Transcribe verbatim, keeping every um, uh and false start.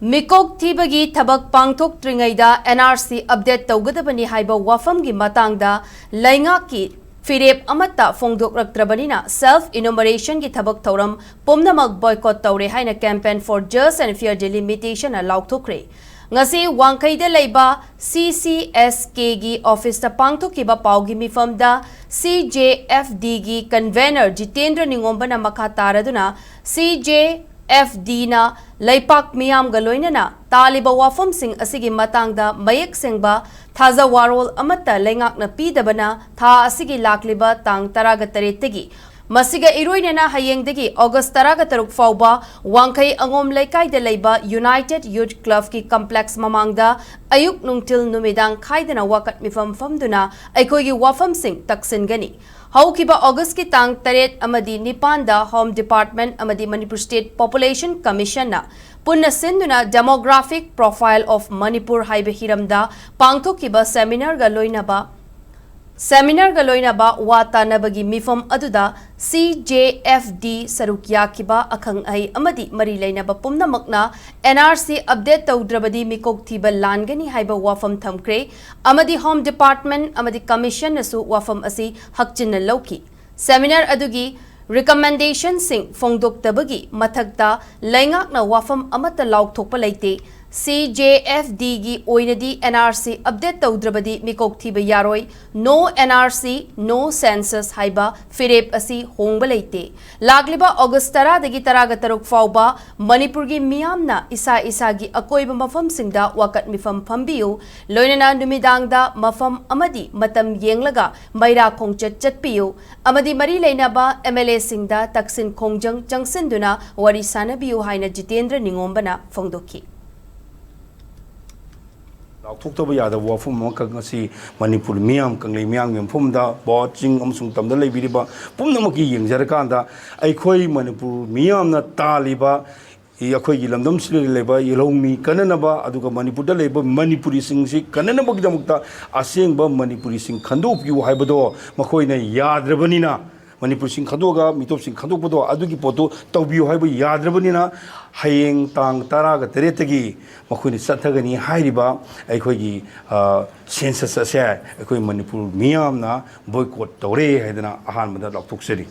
ꯃꯤꯀꯣꯛ ꯊꯤꯕꯒꯤ ꯊꯕꯛ ꯄꯥꯡꯊꯣꯛꯇ꯭ꯔꯤꯉꯩꯗ N R C update ꯇꯧꯒꯗꯕꯅꯤ ꯍꯥꯏꯕ ꯋꯥꯐꯝꯒꯤ ꯃꯇꯥꯡꯗ ꯂꯩꯉꯥꯛꯀꯤ ꯐꯤꯔꯦꯞ ꯑꯃꯠꯇ ꯐꯣꯡꯗꯣꯛꯂꯛꯇ꯭ꯔꯕꯅꯤꯅ self enumerationꯒꯤ ꯊꯕꯛ ꯊꯧꯔꯝ ꯄꯨꯝꯅꯃꯛ boycott ꯇꯧꯔꯦ ꯍꯥꯏꯅ Campaign for Just and Fair Delimitation ꯅ ꯂꯥꯎꯊꯣꯛꯈ꯭ꯔꯦ꯫ ꯉꯁꯤ ꯋꯥꯡꯈꯩꯗ ꯂꯩꯕ C C S K ꯒꯤ office ꯇ ꯄꯥꯡꯊꯣꯛꯈꯤꯕ ꯄꯥꯎꯒꯤ ꯃꯤꯐꯝꯗ C J F D ꯒꯤ convener ꯖꯤꯇꯦꯟꯗ꯭ꯔ ꯅꯤꯉꯣꯝꯕꯅ ꯃꯈꯥ ꯇꯥꯔꯗꯨꯅ C J F D ꯅ ꯂꯩꯄꯥꯛ ꯃꯤꯌꯥꯝꯒ ꯂꯣꯏꯅꯅ ꯇꯥꯜꯂꯤꯕ ꯋꯥꯐꯝꯁꯤꯡ ꯑꯁꯤꯒꯤ ꯃꯇꯥꯡꯗ ꯃꯌꯦꯛ ꯁꯦꯡꯕ ꯊꯥꯖ ꯋꯥꯔꯣꯜ ꯑꯃꯠꯇ ꯂꯩꯉꯥꯛꯅ ꯄꯤꯗꯕꯅ ꯊꯥ ꯑꯁꯤꯒꯤ ꯂꯥꯛꯂꯤꯕ ꯇꯥꯡ ꯇꯔꯥꯒ ꯇꯔꯦꯠꯇꯒꯤ ꯃꯁꯤꯒ ꯏꯔꯣꯏꯅꯅ ꯍꯌꯦꯡꯗꯒꯤ August ꯇꯔꯥꯒ ꯇꯔꯨꯛ ꯐꯥꯎꯕ ꯋꯥꯡꯈꯩ ꯑꯉꯣꯝ ꯂꯩꯀꯥꯏꯗ ꯂꯩꯕ United Youth Club ꯀꯤ complex ꯃꯃꯥꯡꯗ ꯑꯌꯨꯛ ꯅꯨꯡꯊꯤꯜ ꯅꯨꯃꯤꯗꯥꯡ ꯈꯥꯏꯗꯅ ꯋꯥꯀꯠ ꯃꯤꯐꯝ ꯐꯝꯗꯨꯅ ꯑꯩꯈꯣꯏꯒꯤ ꯋꯥꯐꯝꯁꯤꯡ ꯇꯛꯁꯤꯟꯒꯅꯤ꯫ ꯍꯧꯈꯤꯕ August ꯀꯤ ꯇꯥꯡ ꯇꯔꯦꯠ ꯑꯃꯗꯤ ꯅꯤꯄꯥꯟꯗ Home Department ꯑꯃꯗꯤ Manipur State Population Commission ꯅ ꯄꯨꯟꯅ ꯁꯤꯟꯗꯨꯅ Demographic Profile of Manipur ꯍꯥꯏꯕ ꯍꯤꯔꯝꯗ ꯄꯥꯡꯊꯣꯛꯈꯤꯕ seminar ꯒ ꯂꯣꯏꯅꯕ, seminar ꯒ ꯂꯣꯏꯅꯕ ꯋꯥ ꯇꯥꯅꯕꯒꯤ ꯃꯤꯐꯝ ꯑꯗꯨꯗ C J F D ꯁꯔꯨꯛ ꯌꯥꯈꯤꯕ ꯑꯈꯪ ꯑꯍꯩ ꯑꯃꯗꯤ ꯃꯔꯤ ꯂꯩꯅꯕ ꯄꯨꯝꯅꯃꯛꯅ N R C update ꯇꯧꯗ꯭ꯔꯕꯗꯤ ꯃꯤꯀꯣꯛ ꯊꯤꯕ ꯂꯥꯟꯒꯅꯤ ꯍꯥꯏꯕ ꯋꯥꯐꯝ ꯊꯝꯈ꯭ꯔꯦ ꯑꯃꯗꯤ Home Department ꯑꯃꯗꯤ Commission ꯅꯁꯨ ꯋꯥꯐꯝ ꯑꯁꯤ ꯍꯛꯆꯤꯟꯅ ꯂꯧꯈꯤ꯫ Seminar ꯑꯗꯨꯒꯤ recommendation ꯁꯤꯡ ꯐꯣꯡꯗꯣꯛꯇꯕꯒꯤ ꯃꯊꯛꯇ ꯂꯩꯉꯥꯛꯅ ꯋꯥꯐꯝ ꯑꯃꯠꯇ ꯂꯥꯎꯊꯣꯛꯄ ꯂꯩꯇꯦ꯫ C J F D ꯒꯤ ꯑꯣꯏꯅꯗꯤ N R C update ꯇꯧꯗ꯭ꯔꯕꯗꯤ ꯃꯤꯀꯣꯛ ꯊꯤꯕ ꯌꯥꯔꯣꯏ, No N R C, No Census ꯍꯥꯏꯕ ꯐꯤꯔꯦꯞ ꯑꯁꯤ ꯍꯣꯡꯕ ꯂꯩꯇꯦ꯫ ꯂꯥꯛꯂꯤꯕ August ꯇꯔꯥꯗꯒꯤ ꯇꯔꯥꯒ ꯇꯔꯨꯛ ꯐꯥꯎꯕ ꯃꯅꯤꯄꯨꯔꯒꯤ ꯃꯤꯌꯥꯝꯅ ꯏꯁꯥ ꯏꯁꯥꯒꯤ ꯑꯀꯣꯏꯕ ꯃꯐꯝꯁꯤꯡꯗ ꯋꯥꯀꯠ ꯃꯤꯐꯝ ꯐꯝꯕꯤꯌꯨ, ꯂꯣꯏꯅꯅ ꯅꯨꯃꯤꯗꯥꯡꯗ ꯃꯐꯝ ꯑꯃꯗꯤ ꯃꯇꯝ ꯌꯦꯡꯂꯒ ꯃꯩꯔꯥ ꯈꯣꯡꯆꯠ ꯆꯠꯄꯤꯌꯨ ꯑꯃꯗꯤ ꯃꯔꯤ ꯂꯩꯅꯕ M L A ꯁꯤꯡꯗ ꯇꯛꯁꯤꯟ ꯈꯣꯡꯖꯪ ꯆꯪꯁꯤꯟꯗꯨꯅ ꯋꯥꯔꯤ ꯁꯥꯅꯕꯤꯌꯨ ꯍꯥꯏꯅ ꯖꯤꯇꯦꯟꯗ꯭ꯔ ꯅꯤꯉꯣꯝꯕꯅ ꯐꯣꯡꯗꯣꯛꯈꯤ꯫ ꯂꯥꯎꯊꯣꯛꯇꯕ ꯌꯥꯗꯕ ꯋꯥꯐꯝ ꯑꯃꯈꯛ ꯉꯁꯤ ꯃꯅꯤꯄꯨꯔ ꯃꯤꯌꯥꯝ, ꯀꯪꯂꯩ ꯃꯤꯌꯥꯝꯒꯤ ꯃꯐꯝꯗ, ꯕꯣꯠ, ꯆꯤꯡ ꯑꯃꯁꯨꯡ ꯇꯝꯗ ꯂꯩꯕꯤꯔꯤꯕ ꯄꯨꯝꯅꯃꯛꯀꯤ ꯌꯦꯡꯖꯔꯀꯥꯟꯗ, ꯑꯩꯈꯣꯏ ꯃꯅꯤꯄꯨꯔ ꯃꯤꯌꯥꯝꯅ ꯇꯥꯜꯂꯤꯕ, ꯑꯩꯈꯣꯏꯒꯤ ꯂꯝꯗꯝꯁꯤꯗ ꯂꯩꯕ ꯂꯧꯃꯤ ꯀꯟꯅꯅꯕ, ꯑꯗꯨꯒ ꯃꯅꯤꯄꯨꯔꯗ ꯂꯩꯕ ꯃꯅꯤꯄꯨꯔꯤꯁꯤꯡꯁꯤ ꯀꯟꯅꯅꯕꯒꯤꯗꯃꯛꯇ ꯑꯁꯦꯡꯕ ꯃꯅꯤꯄꯨꯔꯤꯁꯤꯡ ꯈꯟꯗꯣꯛꯄꯤꯌꯨ ꯍꯥꯏꯕꯗꯣ ꯃꯈꯣꯏꯅ ꯌꯥꯗ꯭ꯔꯕꯅꯤꯅ, ꯃꯅꯤꯄꯨꯔꯁꯤꯡ ꯈꯟꯗꯣꯛꯑꯒ ꯃꯤꯇꯣꯞꯁꯤꯡ ꯈꯟꯗꯣꯛꯄꯗꯣ, ꯑꯗꯨꯒꯤ ꯄꯣꯠꯇꯨ ꯇꯧꯕꯤꯌꯨ ꯍꯥꯏꯕ ꯌꯥꯗ꯭ꯔꯕꯅꯤꯅ, ꯍꯌꯦꯡ ꯇꯥꯡ ꯇꯔꯥꯒ ꯇꯔꯦꯠꯇꯒꯤ ꯃꯈꯣꯏꯅ ꯆꯠꯊꯒꯅꯤ ꯍꯥꯏꯔꯤꯕ ꯑꯩꯈꯣꯏꯒꯤ, ꯑ, census ꯑꯁꯦ ꯑꯩꯈꯣꯏ ꯃꯅꯤꯄꯨꯔ ꯃꯤꯌꯥꯝꯅ boycott ꯇꯧꯔꯦ ꯍꯥꯏꯗꯅ ꯑꯍꯥꯟꯕꯗ ꯂꯥꯎꯊꯣꯛꯆꯔꯤ꯫